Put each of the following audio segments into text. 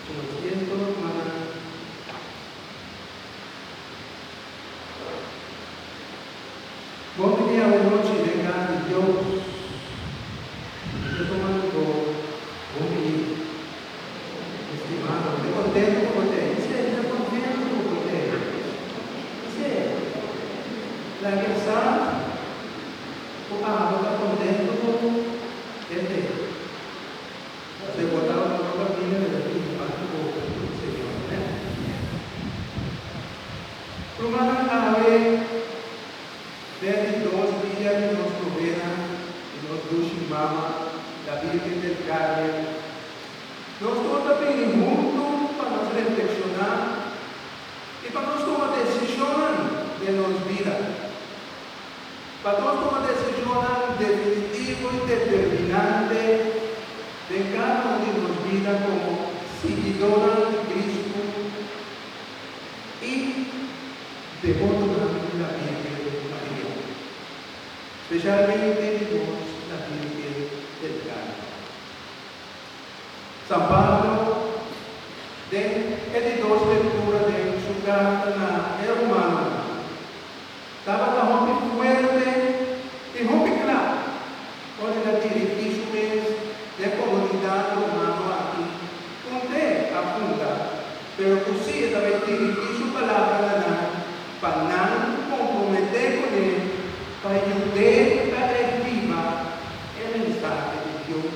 Tuma asiento, rumannan. Bon bini awe nochi den kas di Dios. Mi ta tuma bo bon bini. Estimado, mi ta kontentu ku bo t'ei. Esei, mi ta kontentu ku bo t'ei. Esei, laga e sa ku abo ta kontentu ku e t'ei. Pasobra bo tabata no kaminda mi ta bini parti bo ku Señor. Amèn. Rumannan, awe den di dos dia di nos novena di nos dushi Mama, la Virgen del Carmen, nos tur ta bini huntu pa nos reflekshoná i pa nos tuma desishonnan den nos bida. Pa nos tuma desishonnan definitivo i determinante den kada un di nos bida komo siguidónan di Kristu i debotonan di la Virgen Maria, spesialmente di nos la Virgen del Carmen. San Pablo, den e di dos lektura den su karta na e Romanonan, tabata hopi fuerte i hopi kla ora el a dirigí su mes n'e komunidat romano aki unda a funda, pero ku sí e tabata dirigí su palabra na nan pa nan komprometé kuné pa yud'é pa e hiba e mensahe di Dios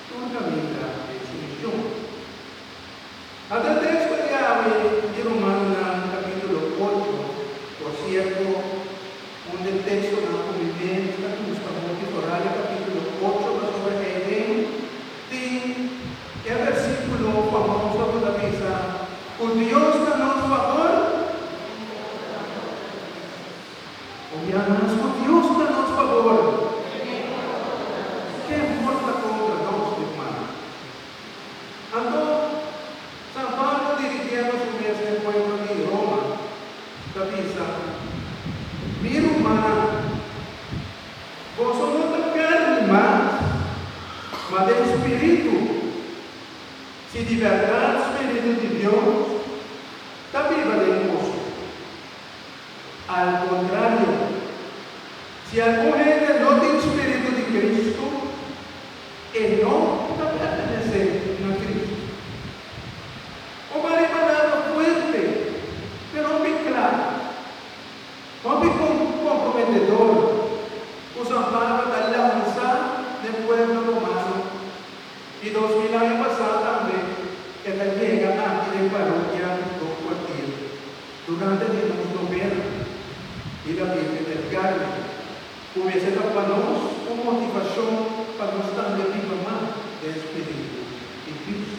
tur kaminda den su mishon. Ata e teksto di awe di Romanonan kapítulo ocho, por sierto, un di e tekstonan ku mi mes ta gusta hopi foral e kapítulo ocho pasobra ei den tin e versíkulo famoso ku ta bisa ku Dios ta nos fabor. Obiá mas ku Dios ta nos fabor, ken por ta kontra nos, ruman? Anto, San Pablo dirigiendo su mes n'e pueblo di Roma, ta bisa, Mi rumannan, boso no ta karni mas, ma den spiritu, si di bèrdat spiritu di Dios ta biba den boso. Al kontrario, si algun hende no tin spiritu di Kristu, E no ta pertenesé na Kristu. Un mari palabra fuerte, pero hopi kla, hopi komprometedor ku San Pablo ta lansa n'e pueblo romano i 2000 aña pasá tambe e ta yega aki den parokia di Don Kwartier durante di nos novena di la Virgen del Carmen. Ku mester ta pa nos un motivashon pa nos tambe biba mas den spiritu di Kristu.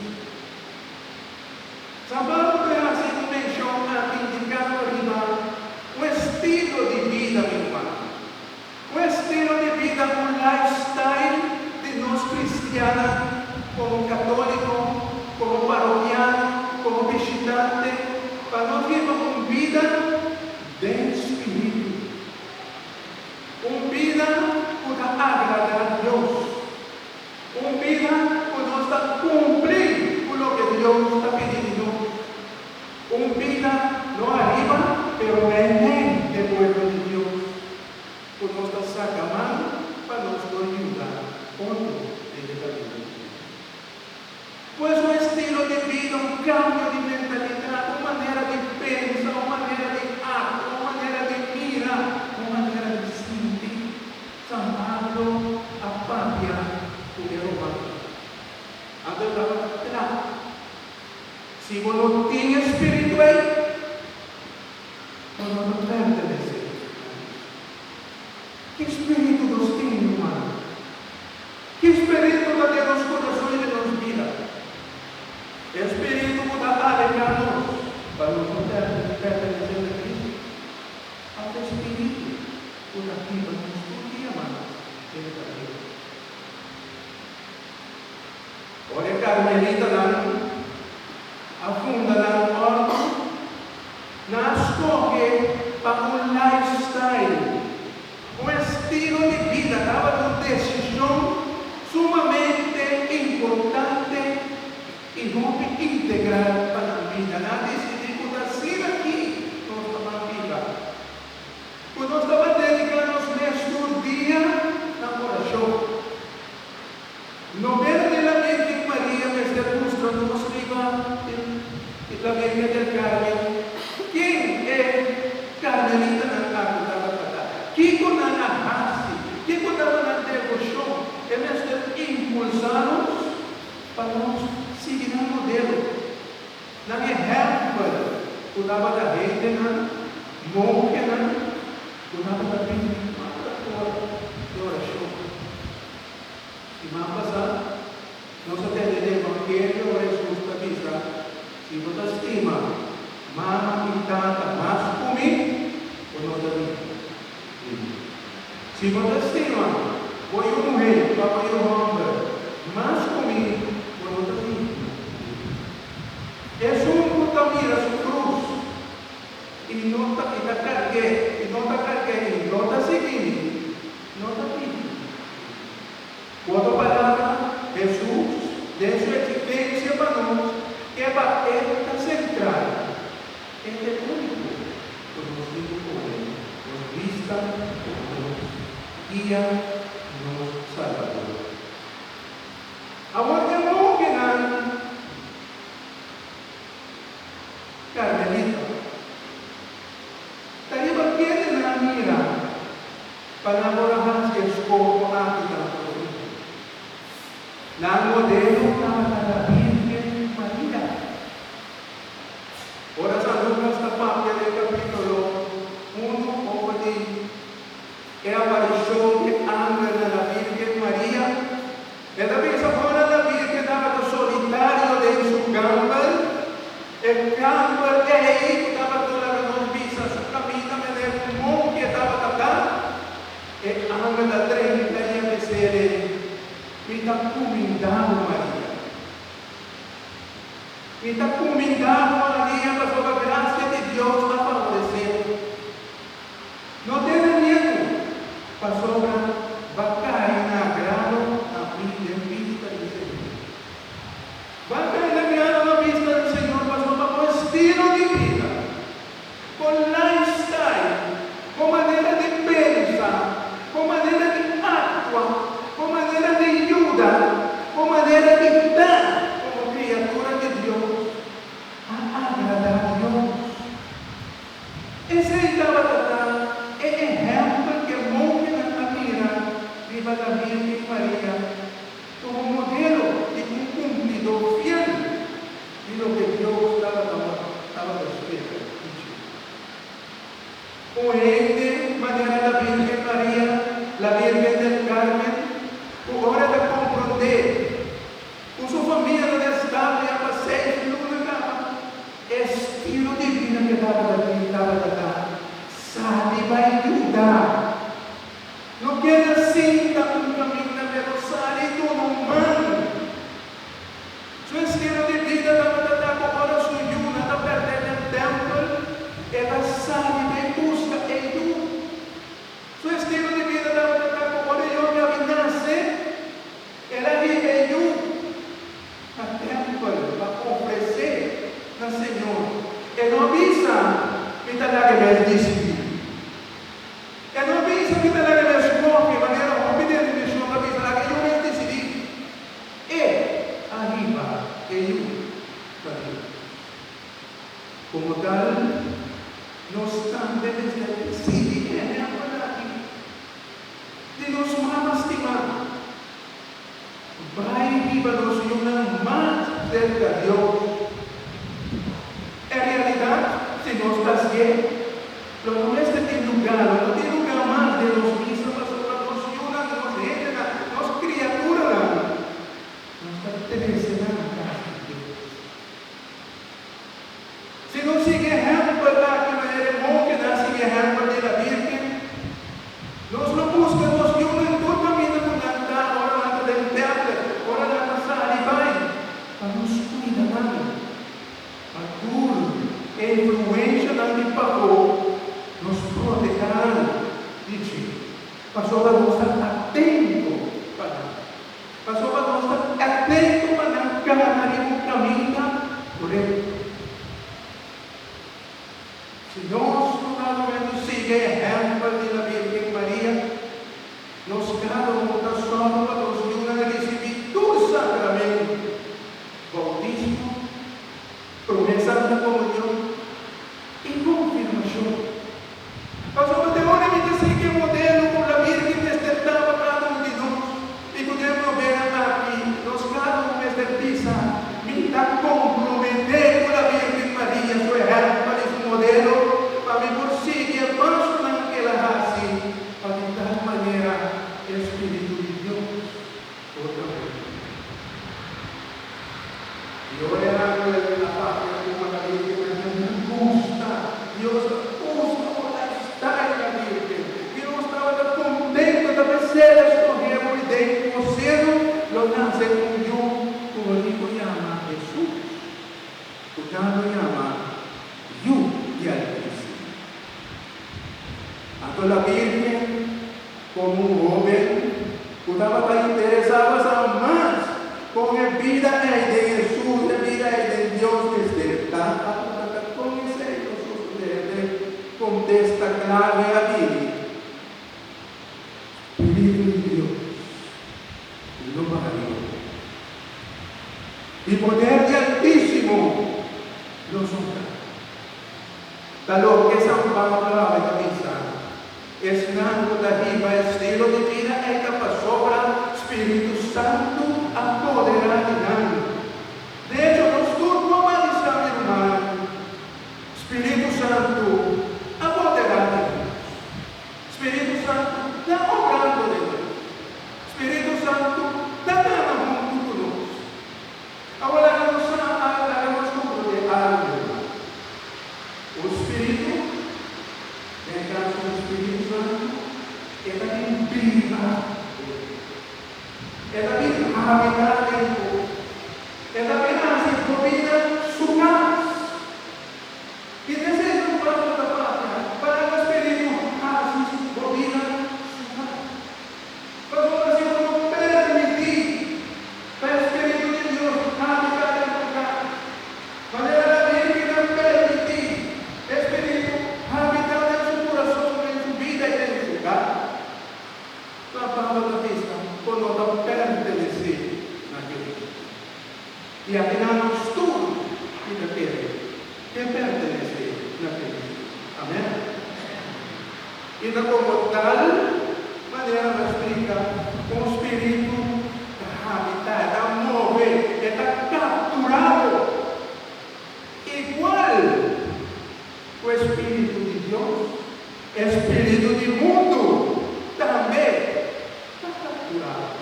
San Pablo ta hasi un menshon aki indikando riba un estilo di bida, mi ruman. Un estilo di bida, un lifestyle di nos kristiannan komo katóliko, komo parokiano, komo bishitante, pa nos biba un bida den spiritu. Un bida ku ta agradá Dios. Un bida ku nos ta kumpli ku loke Dios ta pidi di nos. Un bida no ariba pero meimei den pueblo di Dios, ku nos ta saka man pa nos por yuda otro den e kaminda di Dios. Pues un estilo di bida, un cambio di mentalidad, un manera di pensa, un manera di actua, un manera di mira, un manera di sinti. San Pablo a papia cu e romanonan. Anto e tabata cla, Si bo no tin e spiritu ei, bo no ta pertenece na Cristo. Ki spiritu nos tin, rumannan? Ki spiritu ta den nos kurason i den nos bida? E spiritu ku ta alehá nos pa nos no pertenesé na Kristu? Òf e spiritu ku ta hiba nos tur dia mas serka Dios? Ora e karmelitanan a funda nan òrdu, nan a skohe pa un lifestyle. Un estilo di bida tabata un desishon sumamente importante i hopi integral pa nan bida. Nan a disidí ku ta asina aki nos ta ban biba, ku nos ta ban dediká nos mes tur dia na orashon. Novena di la Virgen Maria mester mustra nos riba la Virgen del Carmen ken e Carmelitanan aki tabata ta, kiko nan a hasi, kiko tabata nan devoshon. E mester impulsá nos pa nos sigui nan modelo, nan ehèmpel ku tabata hendenan, mongenan ku tabata 24 ora di orashon. Siman pasá, nos a tende den Evangelio ora Hesus ta bisa, Si bo ta stima mama i tata mas ku mi, bo no ta di mi. Si bo ta stima bo yu muhé òf bo yu hòmber mas ku mi, bo no ta di mi. Esun ku ta mira su krus i no ta i ta karg'é i no ta karg'é i no ta sigui mi, No ta pidi. Ku otro palabra, Hesus, den su eksistensia pa nos, ke pa E ta sentral. E ta e úniko ku nos tin ku pone nos bista komo nos Guia i nos Salbador. Awor e monkenan karmelita ta riba kende nan a mira Pa nan por a hasi e skoho aki ta posibel. Nan modelo tabata la Bírgen Maria. Ora San Lukas ta papia den kapítulo unu over di e aparishon di e angel na la Bírgen Maria, e ta bisa ora la Bírgen tabata solitario den su kamber, E kamber ei ku tabata laga nos bisa su kaminda meneer ku monke tabata ta, e angel a drenta i a bis'é, Mi ta kumindá bo, Maria. Mi ta kumindá bo, Maria, pasobra grasia di Dios a favoresé bo. No tene miedu, pasobra b'a kai na agrado na mi den bista di Señor. Ban kai na agrado na bista di Señor pasobra bo estilo di bida, bo lifestyle, bo manera di pensa, bo manera di aktua, bo manera di yuda, bo manera di ta komo kriatura di Dios a agradá Dios. Esei tabata ta e ehèmpel ku e monkenan a mira riba la Bírgen Maria komo modelo di un kumplidó fiel di loke Dios tabata tabata spera di dje. Un hende manera la Bírgen Maria, la Bírgen del Carmen, ku ora ta komprondé Ku su famia ta destap ya pa seis luna kaba. E estilo di bida ku e tabata tin tabata ta sali bai yuda. No keda sinta un kaminda pero sali duna un man. Su estilo di bida tabata ta ku ora su yunan ta pèrdè den tèmpel, e ta sali bai buska e yu. Su estilo di bida tabata ta ku ora e yònke a bin nase, El a hiba e yu na tèmpel pa ofresé na Señor. E no a bisa, Mi ta laga mes disidí. E no a bisa, Mi ta laga mes skohe, manera hopi den religion ta bisa, laga e yu mes disidí. E a hiba e yu pa Dios. Komo tal, nos tambe mester sigui e ehèmpel aki. Di nos mama stimá. Bai hiba nos yunan mas serka Dios. En realidat, si nos ta hasié, lo no mester tin lugá, lo no tin lugá mas den nos misa pasobra nos yunan, nos hendenan, nos kriaturanan, nos ta trese nan na kas di Dios. Si nos sigui ehèmpel aki manera e monkenan a sigui ehèmpel di la Bírgen, nos lo buska nos yunan tur kaminda ku nan ta ora nan ta den tèmpel, ora nan ta sali bai, pa nos kuida nan pa tur e influenshanan di pafó, nos protehá nan di dje, pasobra nos ta atento pa nan. Pasobra nos ta atento pa nan kana riba un kaminda. Promé Santa Komunion i Konfirmashon. Pasobra te ora mi ta sigui e modelo ku la Birgen mester ta pa kada un di nos i ku den novena aki nos kada un mester bisa, Mi ta komprometé ku la Birgen Maria su ehèmpel i su modelo pa mi por sigui e pasonan ku el a hasi pa di tal manera e Spiritu di Dios por ta ku mi. I ora e angel a papia ku la Birgen Maria, nan gusta. Dios a gusta bo lifestyle, la Birgen. Dios tabata contento ta p'esei el a scoge bo i den bo seno lo nace un yu cu bo tin cu yama Jesus, cu nan lo yama Yu di Altísimo. Anto la Birgen, como un hoben cu tabata interesa pa sa mas con e bida ei den Jesus, e bida ei den Dios mester ta, a puntra ta con esei lo sosode. E contesta clave a bini, Spiritu di Dios lo baha riba bo, i poder di Altísimo lo sombra bo. Ta loke San Pablo awe ta bisa, Esnan ku ta hiba estilo di bida ei ta pasobra spiritu santu a poderá di nan. De echo, nos tur por malisa, mi rumannan, spiritu santu a poderá di nos. Spiritu santu ta obrando den nos. Spiritu santu ta kana huntu ku nos. Awor laga nos sa, laga nos komprondé algu, mi ruman. Un spiritu, den e kaso di Spiritu Santu, e ta bin biba den bo. E ta bin habitá den bo. E ta bin hasi bo bida su kas. I t'esei San Pablo ta papia, pa laga Spiritu hasi bo bida su kas. Pasobra si bo no permití pa e spiritu di Dios habitá den bo kas, manera la Biblia a permití e spiritu habitá den su kurason, den su bida i den su kas, San Pablo ta bisa ku no ta pertenesé na Cristo. I akinan nos tur ki ta kere ke pertenesé na Cristo. Amèn. I ta komo tal manera ta splika kon spiritu ta habitá, e ta move, e ta kapturá bo. Igual ku e spiritu di Dios, e spiritu di mundu tambe ta kapturá bo,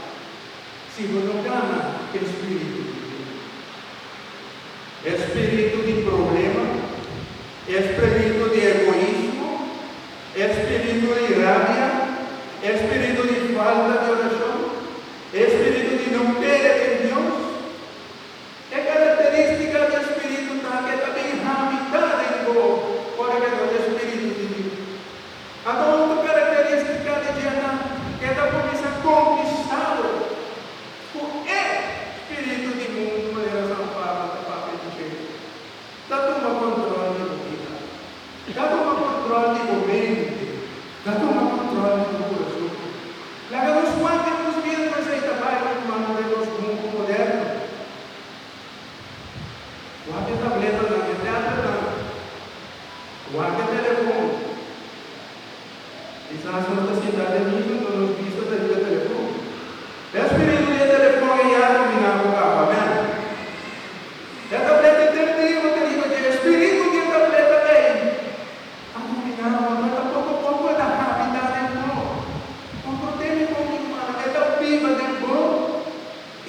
si bo no gana e spiritu di Dios. E spiritu di problema, e spiritu di egoismo, e spiritu di rabia, e spiritu di falta di orashon, e spiritu di no kere den Dios. E karakterístika di e spiritu ta ku e ta bin habitá den bo ora ku e ta e spiritu di Dios. Anto otro karakterístika di dje ta ku e ta kuminsá konkistá bo. Ku e spiritu di mundu manera San Pablo ta papia di dje, ta tuma kontrol di bo bida, ta tuma kontrol di bo mente, ta tuma kontrol di bo kurason. Laga nos wak den nos bida ku esei ta bai ruman den nos mundu moderno. Wak e tabletanan, e tabletnan, wak e telefon. Kisas nos ta sinta den misa enton nos bista ta riba e telefon. E spiritu di e telefon ei a dominá bo kaba, amen. E tableta henter dia bo ta riba dje, e spiritu di e tableta ei a dominá bo, anto ta poko poko e ta habitá den bo. Komprondé mi bon, mi rumannan, e ta biba den bo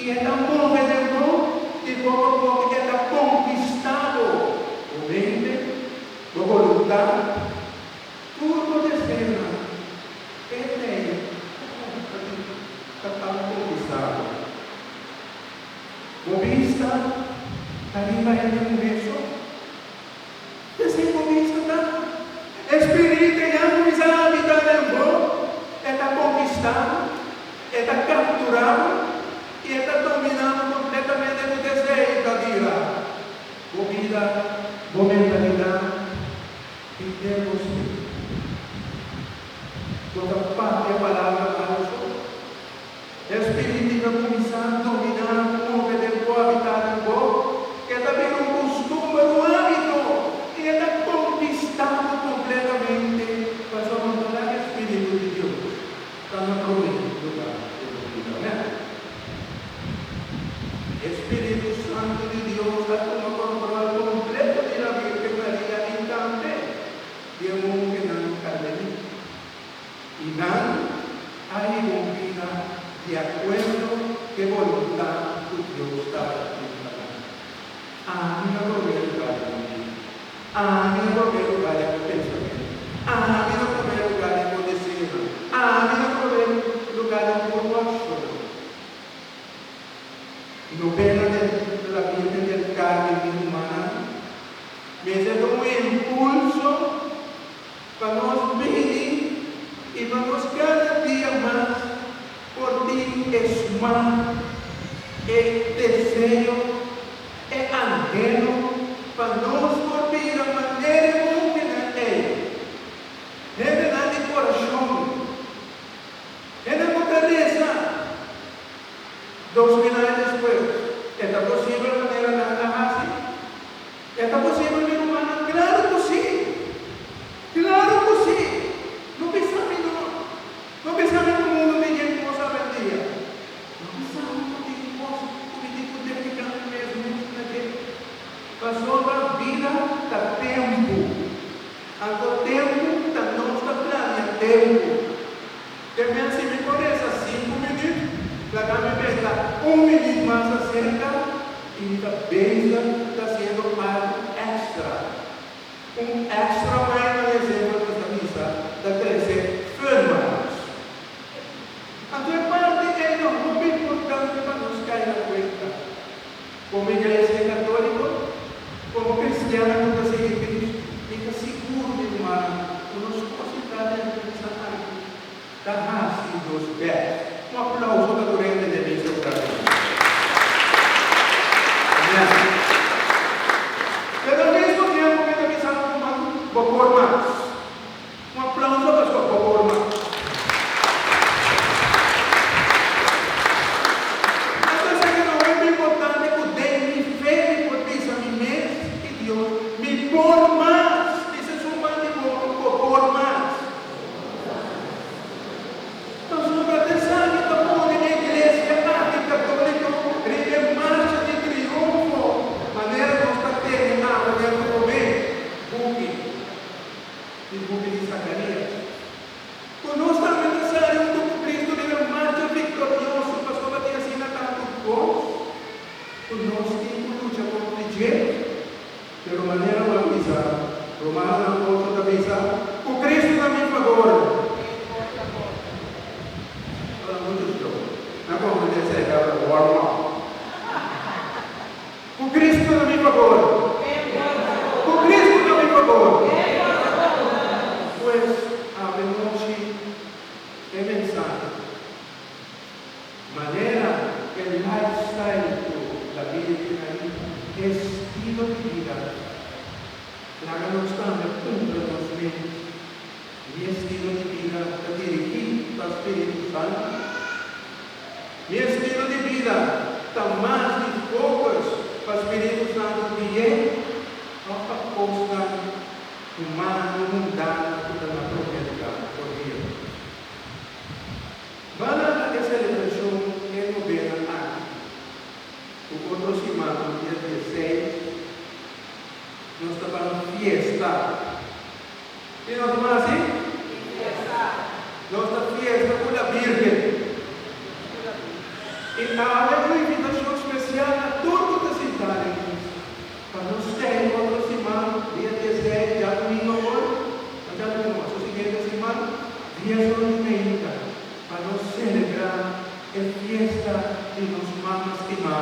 i e ta move den bo i poko poko e ta konkistá bo, bo mente, bo boluntat. Tur bo deseonan e lei ta di ta tan konkistado. Bo bista ta riba hende muhé so. P'esei bo bista ta. E spiritu ya kuminsá habitá den bo, e ta konkistá bo, e ta kapturá bo i e ta dominá bo kompletamente ku deseo ta bira bo bida, bo mentalidat. Henter bo spiritu. Bo ta papia palabra malo so. E spiritu ta kuminsá dominá bo, move den bo, habitá den bo. E ta bira un kustumber. Ami na promé lugá den bo pensamentu. Ami na promé lugá den bo deseonan. Ami na promé lugá den tur bo akshonnan. Novena de la Virgen del Carmen, mi rumannan, mester ta un impulso pa nos bini i pa nos kada dia mas por tin e smak, e deseo, e anhelo pa nos por bira manera e monkenan ei, hendenan di korashon, hende ku ta resa. 2000 aña despues, e ta posibel manera nan a hasi? E ta posibel, mi rumannan? Klaru ku sí! Klaru ku sí! No bisa mi no. No bisa mi ku mundu tin yen kos awendia. No bisa mi ku tin kos ku mi tin ku dediká mi mes muchu na dje. Pasobra bida ta tempu. Anto tempu ta nos ta plania tempu. Te men si mi por resa sinku minüt, laga mi benta un minüt mas aserka i mi ta bezig ta hasiendo algu èkstra. Un èkstra mile na ehempel nos ta bisa ta trese fun miles. Anto e parti ei ta hopi importante pa nos kai na kuenta. Komo Iglesia Katóliko, komo kristiannan ku ta sigui Kristu, mi ta sigur, mi rumannan, ku nos kosita den misa aki ta hasi nos bèst. Un aplauso pa tur hende den misa ku ta bini. Amen. Pero al mismo tiempo mi ta bisa bo ruman, bo por mas. Un aplauso pasobra bo por mas. Anto esaki ta hopi importante ku den mi fe mi por bisa mi mes i Dios, mi por mas! Bisa esun man di bo, bo por mas! Pasobra ta esaki ta pone e iglesia aki katóliko riba e marcha di triunfo manera nos ta tene awe den promé buki. Di buki di Zacarías. Ku nos tambe ta sali huntu ku Cristo riba e marcha viktorioso pasobra tin asina tantu kos ku nos tin ku lucha kontra dje. Pero manera bo a bisa, Romanonan ocho ta bisa, Ku Cristo na mi fabor. Ora muchu slow. Nan komprendé esei tabata warm up. Ku Cristo na mi fabor. Ku Cristo na mi fabor. Pues, awe nochi e mensahe, manera e lifestyle ku la Biblia tin ahí, estilo di bida, laga nos tambe puntra nos mes, Mi estilo di bida ta dirigí pa Spiritu Santu? Mi estilo di bida ta mas di focus pa Spiritu Santu gui'é òf pa kosnan humano, mundano ku ta na promé lugá por dia? Ban laga e selebrashon e novena aki ku otro siman dia dieseis nos ta ban fiesta. Ki nos ta hasi? Fiesta. Nos ta fiesta ku la Birgen. I awe un invitashon spesial na tur ku ta sintá den misa pa nos stay otro siman dia dieseis djadumingu awor, no djadumingu mas, su siguiente siman 10 or di meinta pa nos selebrá e fiesta di nos mama stimá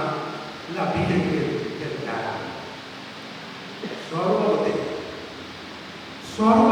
la Birgen del Carmen. Sòru pa bo tei. Sòru.